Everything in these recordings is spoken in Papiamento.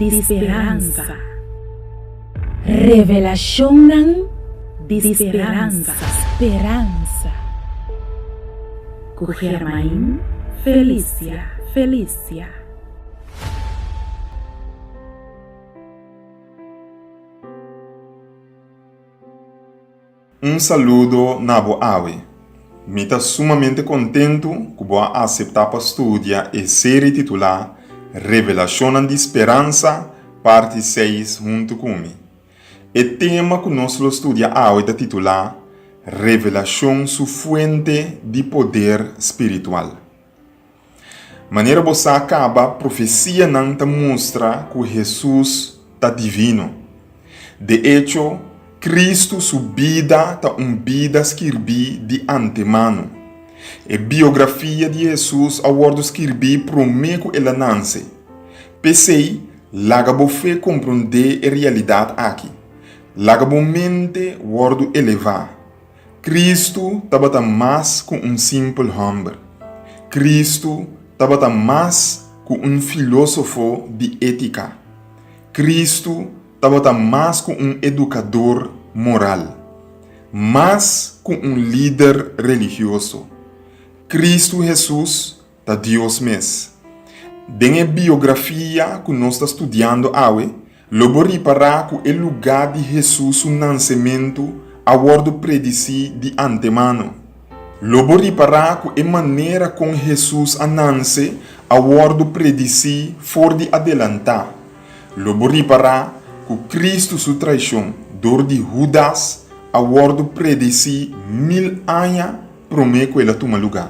Di speransa. Revelashonnan di speransa. Speransa. Ku Germain Felicia Felicia. Un saludo na bo awe. Mi ta sumamente kontentu ku bo a aseptá pa studia e seri titulá Revelashonnan di Speransa, Parti seis huntu ku mi. E tema ku nos lo studia awe ta titulá Revelashon su fuente di poder spiritual. Manera bo sa kaba, profesianan ta mustra ku Hesus ta divino. De echo, Kristu su bida ta un bida skirbí di antemano. E biografia di Hesus a wòrdu skirbí promé ku el a nanse. P'esei, laga bo fe komprondé e realidat aki. Laga bo mente wòrdu elevá. Kristu tabata mas ku un simpel hòmber. Kristu tabata mas ku un filósofo di étika. Kristu tabata mas ku un edukador moral, mas ku un lider religioso. Kristu Hesus ta Dios mes. Den e biografia ku nos ta studiando awe, lo bo ripará ku e lugá di Hesus su nansementu a wòrdu predisí di antemano. Lo bo ripará ku e manera kon Hesus a nanse a wòrdu predisí for di adelantá. Lo bo ripará ku Kristu su traishon dor di Hudas a wòrdu predisí mil aña promé ku el a tuma lugá.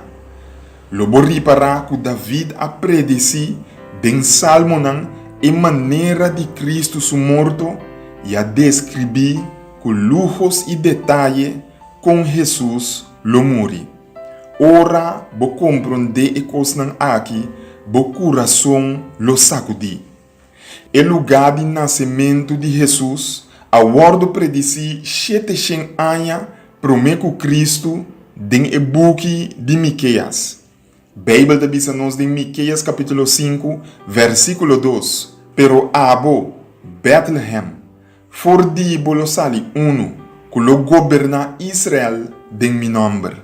Lo bo ripará ku David a predesí den Salmonan e manera di Kristu su morto i a deskribí ku lujos i detaye kon Hesus lo muri. Ora bo komprondé e kosnan aki, bo kurason lo sakudí. E lugá di nasementu di Hesus a wòrdu predisí sheteshen aña promé ku Kristu den e buki di Mikeas. Beibel ta bisa nos den Mikeas kapítulo sinku, vèrsikulo dos, Pero abo, Bètlehèm, for di bo lo sali unu ku lo goberná Israel den mi nòmber.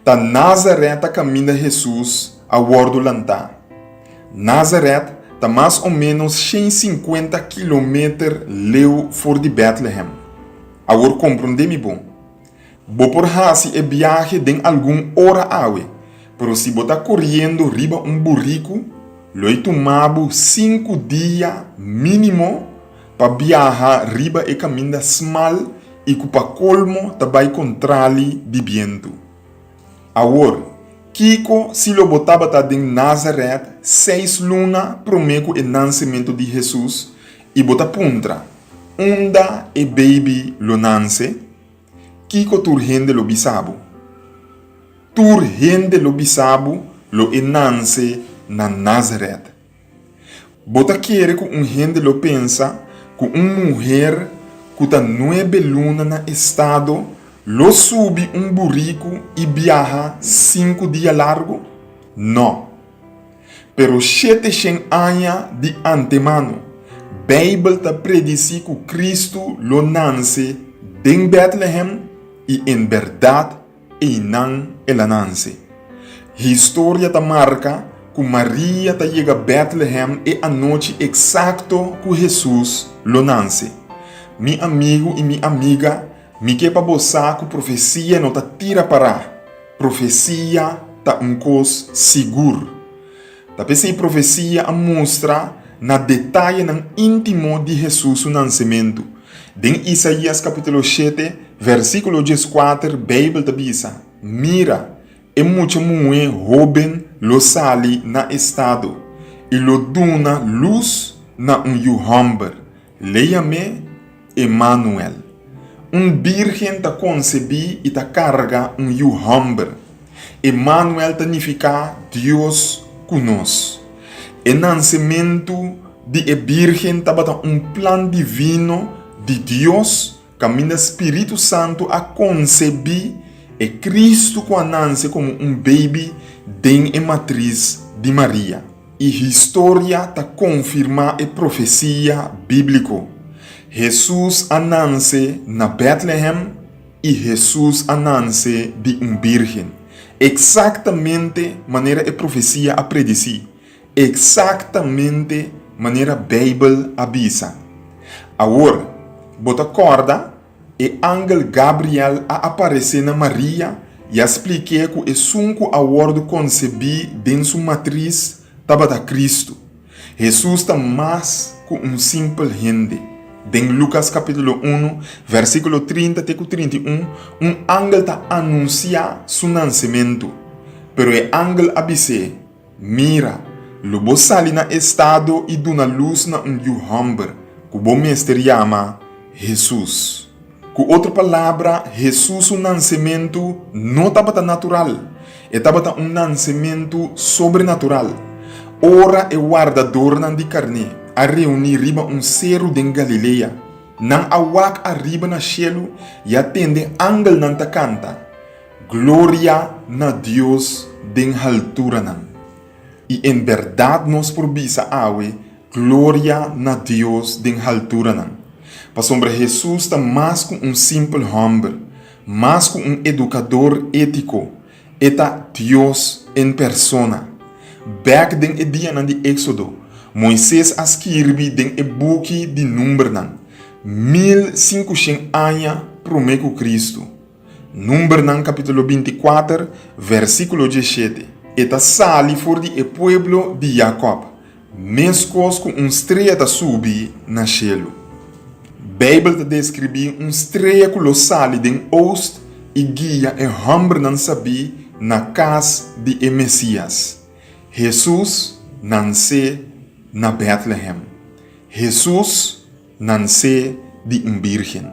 Ta Nazarèt ta kaminda Hesus a wòrdu lantá. Nazarèt ta mas o ménos 150 kilometer leu for di Bètlehèm. Awor komprondé mi bon. Bo por hasi e biahe den algun ora awe, pero si bo ta koriendo riba un buriku, lo e tuma bo sinku dia mínimo pa biaha riba e kaminda smal i ku pa kolmo ta bai kontrali di bientu. Awor, kiko si lo bo tabata den Nazarèt seis luna promé ku e nansementu di Hesus i bo ta puntra, Unda e beibi lo nanse? Kiko tur hende lo bisa bo? Tur hende lo bisa bo lo e nanse na Nazarèt. Bo ta kere ku un hende lo pensa ku un muher ku ta nuebe luna na estado lo subi un buriku i biaha sinku dia largu? No. Pero sheteshen aña di antemano, Beibel ta predisí ku Kristu lo nanse den Bètlehèm i en bèrdat Einan el a nanse. Historia ta marka ku Maria ta yega Bètlehèm e anochi eksakto ku Hesus lo nanse. Mi amigu i mi amiga, mi ke pa bo sa ku profesia no ta tira pará. Profesia ta un kos sigur. Ta p'esei profesia a mustra na detayenan íntimo di Hesus su nansementu. Den Isaías kapítulo shete, versíkulo dieskuater, Beibel ta bisa, Mira, e mucha muhé hóben lo sali na estado i lo duna lus na un yu hòmber, L'e yam'é Emanuel. Un bírgen ta konsebí i ta karga un yu hòmber. Emanuel ta nifiká Dios ku nos. E nansementu di e bírgen tabata un plan divino di Dios kaminda Spiritu Santu a konsebí e Kristu ku a nanse komo un beibi den e matris di Maria. I historia ta konfirmá e profesia bíbliko. Hesus a nanse na Bètlehèm i Hesus a nanse di un bírgen, eksaktamente manera e profesia a predisí, eksaktamente manera Beibel a bisa. Awor, bo ta kòrda? E angel Gabriel a aparesé na Maria i a splik'é ku esun ku a wòrdu konsebí den su matris tabata Kristu. Hesus ta mas ku un simpel hende. Den Lukas kapítulo unu, vèrsikulo 30 te ku 31, un angel ta anunsiá su nansementu. Pero e angel a bis'é, Mira, lo bo sali na estado i duna lus na un yu hòmber, ku bo mester yama Hesus. Ku otro palabra, Hesus su nansementu no tabata natural, e tabata un nansementu sobrenatural. Ora e wardadornan di karné a reuní riba un seru den Galilea, nan a wak ariba na shelu i a tende angelnan ta kanta, Gloria na Dios den halturanan. I en bèrdat nos por bisa awe, Gloria na Dios den halturanan. Pasobra Hesus ta mas ku un simpel hòmber, mas ku un edukador étiko, e ta Dios en persona. Bèk den e dianan di Éksodo, Moises a skirbi den e buki di Numbernan, 1500 aña promé ku Kristu. Numbernan kapítulo 24, versíkulo 17. E ta sali for di e pueblo di Jakòb, meskos ku un strea ta subi na shelu. Beibel ta deskribí un strea ku lo sali den oost i guia e hòmbernan sabí na kas di e Mesías. Hesus nansé na Bètlehèm. Hesus Nansé di un bírgen.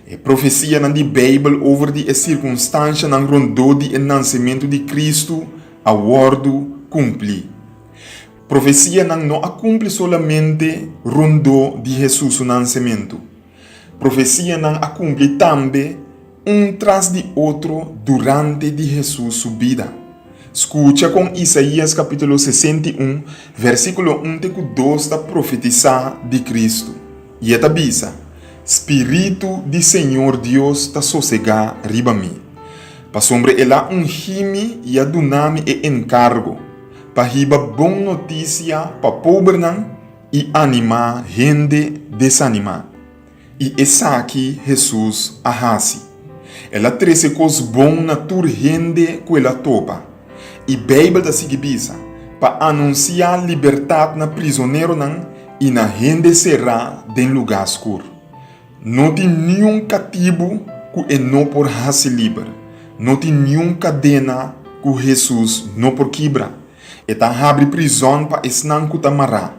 E profesianan di Beibel over di e sirkunstanshanan rondó di e nansementu di Kristu a wòrdu kumplí. Profesianan no a kumpli solamente rondó di Hesus su nansementu. Profesianan a kumpli tambe un tras di otro durante di Hesus su bida. Skucha kon Isaías kapítulo 61, versíkulo 1 te ku 2 ta profetisá di Kristu. I e ta bisa, Spiritu di señor Dios ta sosegá riba mi, pasobra el a ungí mi i a duna mi e enkargo pa hiba bon notisia pa pobernan i animá hende desanimá. I esaki Hesus a hasi. El a trese kos bon na tur hende ku el a topa. I Beibel ta sigui bisa, Pa anunsiá libertat na prizoneronan i na hende será den lugá skur. No tin niun katibu ku e no por hasi liber. No tin niun kadena ku Hesus no por kibra. E ta habri prizòn pa esnan ku ta mará.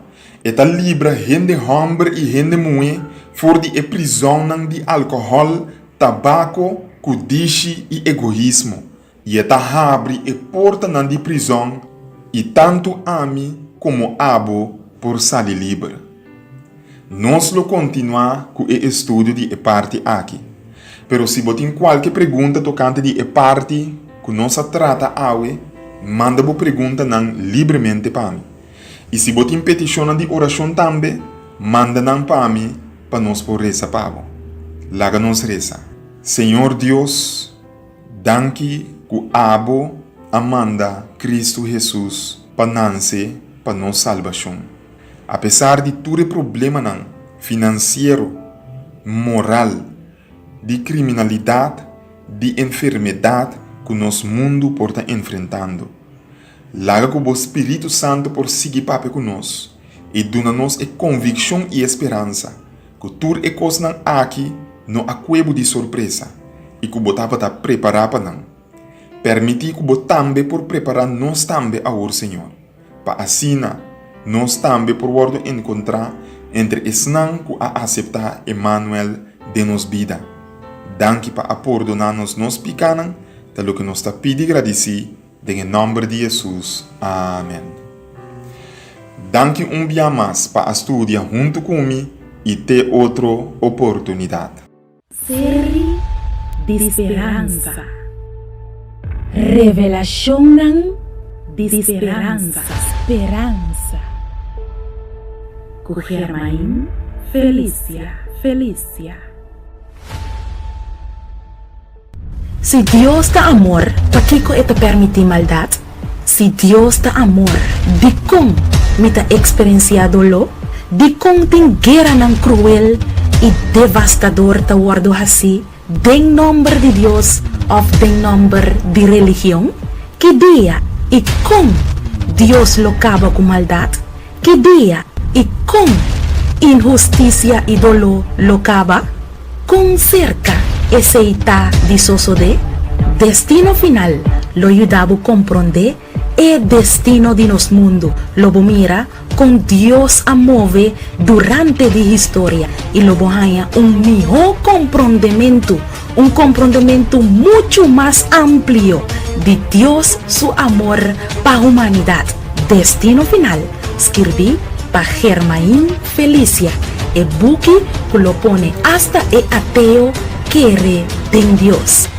E ta libra hende hòmber i hende muhé for di e prizònnan di alkohòl, tabako, kudishi i egoismo, i e ta habri e portanan di prizòn i tantu ami komo abo por sali liber. Nos lo kontinuá ku e estudio di e parti aki. Pero si bo tin kualke pregunta tokante di e parti ku nos a trata awe, manda bo preguntanan libremente pa mi. I si bo tin petishonnan di orashon tambe, manda nan pa mi pa nos por resa pa bo. Laga nos resa. Señor Dios, danki ku abo a manda Kristu Hesus pa nanse pa nos salbashon. Apesar di tur e problemanan finansiero, moral, di kriminalidat, di enfermedat ku nos mundu por ta enfrentando. Laga ku bo spiritu santu por sigui papia ku nos i duna nos e konvikshon i e speransa ku tur e kosnan aki no a kue bo di sorpresa i ku bo tabata prepará pa nan. Permití ku bo tambe por prepará nos tambe awor, Señor, pa asina nos tambe por wòrdu enkontrá entre esnan ku a aseptá Emanuel den nos bida. Danki pa a pordoná nos nos pikánan, ta loke nos ta pidi gradisí Den e nòmber di Hesus, amèn. Danki un bia mas pa a studia huntu ku mi i te otro oportunidat. Seri di speransa. Revelashonnan. di Speransa. Speransa. Ku Germain Felicia. Felicia. Si Dios ta amor, pakiko e ta permití maldat? Si Dios ta amor, dikon mi ta eksperensiá doló? Dikon tin gueranan kruel i devastador ta wòrdu hasí den nòmber di Dios òf den nòmber di religion? Ki dia i kon Dios lo kaba ku maldat? Ki dia i kon inhustisia i doló lo kaba? Kon serka esei ta di sosodé? Destino Final lo yuda bo komprondé e destino di nos mundu. Lo bo mira kon Dios a move durante di historia i lo bo haña un mihó komprondementu, un komprondementu muchu mas amplio di Dios su amor pa humanidat. Destino Final, skirbí pa Germain Felicia, e buki ku lo pone asta e ateo kere den Dios.